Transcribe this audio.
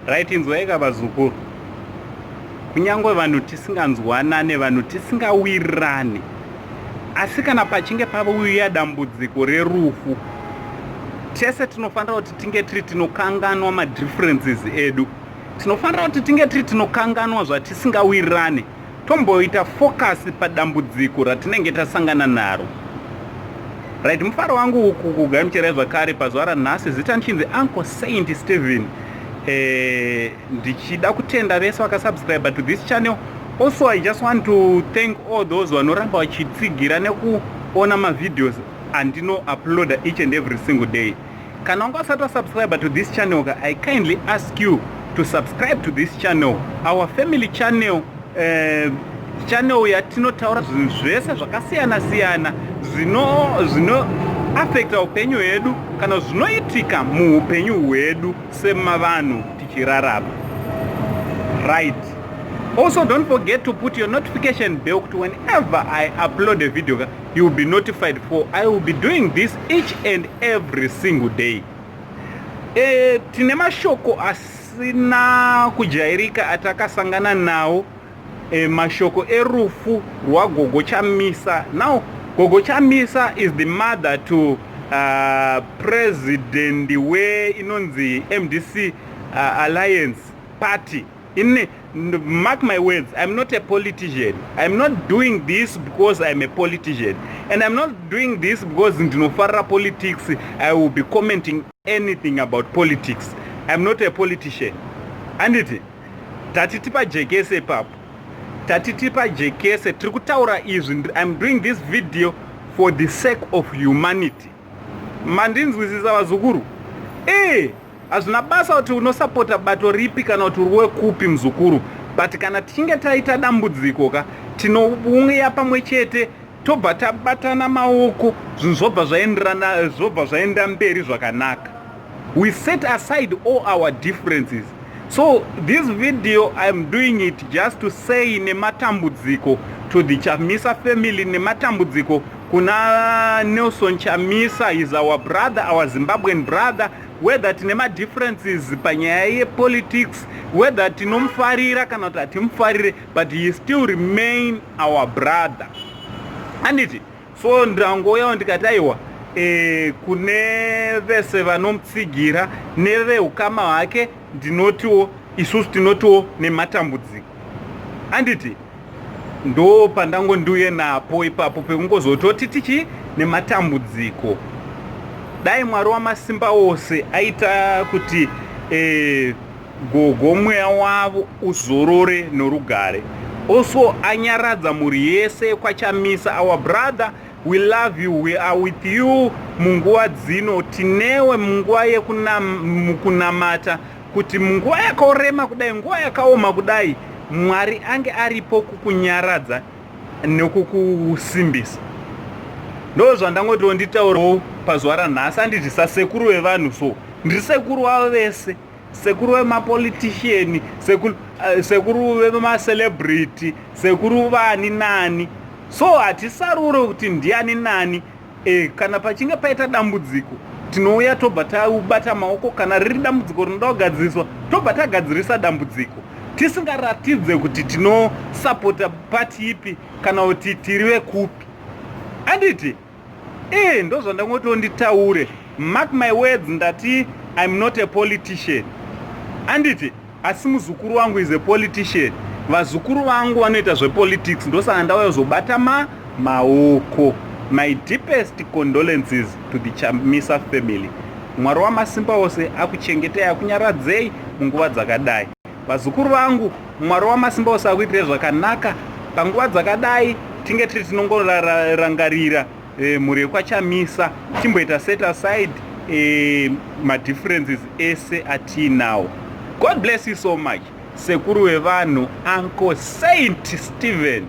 Right, inzwaika vazukuru. Kunyangwe vanhu tisinganzwanane, vanhu tisingawirirane, asi kana pachinge pauya dambudziko rerufu, tese tinofanira kuti tinge tiri tinokanganwa madifferences edu. Tinofanira kuti tinge tiri tinokanganwa zvatisingawirirane, tomboita focus padambudziko ratinenge tasangana naro. Right, mufaro wangu uku kugamuchirai zvakare pazuva ranhasi. Zita ndichinzi Uncle Saint Stephen. Ndichida kutenda vese vakasubscribe to this channel. Also, I just want to thank all those vanoramba vachitsigira nekuona mavideos andino-uploada each and every single day. Kana wanga usati wasubscribe to this channel, I kindly ask you to subscribe to this channel, our family channel, channel yatinotaura zvinhu zvese zvakasiyana siyana zvino affecta upenyu hwedu kana zvinoitika muupenyu hwedu semavanhu tichirarama. Right, also don't forget to put your notification bell kuti whenever I upload a video, you will be notified, for I will be doing this each and every single day. Tine mashoko asina kujairika atakasangana nawo, mashoko erufu rwaGogo Chamisa. Now, Gogo Chamisa is the mother to president weinonzi MDC Alliance Party. In mark my words, I'm not a politician. I'm not doing this because I'm a politician, and I'm not doing this because ndinofarira politics. I will be commenting anything about politics. I'm not a politician, anditi? Tati tipajekese ipapo, tati tipajekese. Tiri kutaura izvi, I'm doing this video for the sake of humanity. Mandinzwisisa, vazukuru? E, hazvina basa kuti unosapota bato ripi kana kuti uri wekupi, muzukuru, but kana tichinge taita dambudziko ka, tinouya pamwe chete, tobva tabatana maoko, zvinhu zvobva zvaenderana, zvobva zvaenda mberi zvakanaka. We set aside all our differences. So this video, I'm doing it just to say nematambudziko to the Chamisa family, nematambudziko kuna Nelson Chamisa. Is our brother, our Zimbabwean brother. Whether tine madifferences panyaya yepolitics, whether tinomufarira kana kuti hatimufarire, but he still remain our brother, anditi? So ndangouyawo ndikati aiwa, kune vese vanomutsigira neveukama hwake, ndinotiwo isusu tinotiwo nematambudziko, anditi? Ndo pandangondiuye napo ipapo pekungozototi tichi nematambudziko. Dai Mwari wamasimba ose aita kuti gogo mweya wavo uzorore norugare. Also anyaradza mhuri yese kwaChamisa. Our brother, we love you, we are with you munguva dzino. Tinewe munguva yekunamata kuti munguva yakarema kudai, nguva yakaoma kudai, Mwari ange aripo kukunyaradza nekukusimbisa. Ndo zvandangotiwo nditaurawo pazuva ranhasi, anditi? Sasekuru vevanhu, so ndiri sekuru wavo vese, sekuru vemapolitician, sekuru vemacelebrity, sekuru vani nani. So hatisarure kuti ndiani nani. Kana pachinge paita dambudziko, tinouya tobva taubata maoko. Kana riri dambudziko rinoda kugadziriswa, tobva tagadzirisa dambudziko, tisingaratidze kuti tinosapota pati ipi kana kuti tiri vekupi, anditi? Ndo zvandangotiwo nditaure. Mark my words, ndati I'm not a politician, anditi? Asi muzukuru wangu is a politician. Vazukuru vangu vanoita zvepolitics, ndosaka ndauya kuzobata maoko. My deepest condolences to the Chamisa family. Mwari wamasimba ose akuchengetei, akunyaradzei munguva dzakadai. Vazukuru vangu, Mwari wamasimba ose akuitirei zvakanaka panguva dzakadai. Tinge tiri tinongorangarira mhuri yekwaChamisa, timboita set aside madifferences ese atiinawo. God bless you so much. Sekuru vevanhu, Uncle Saint Stephen.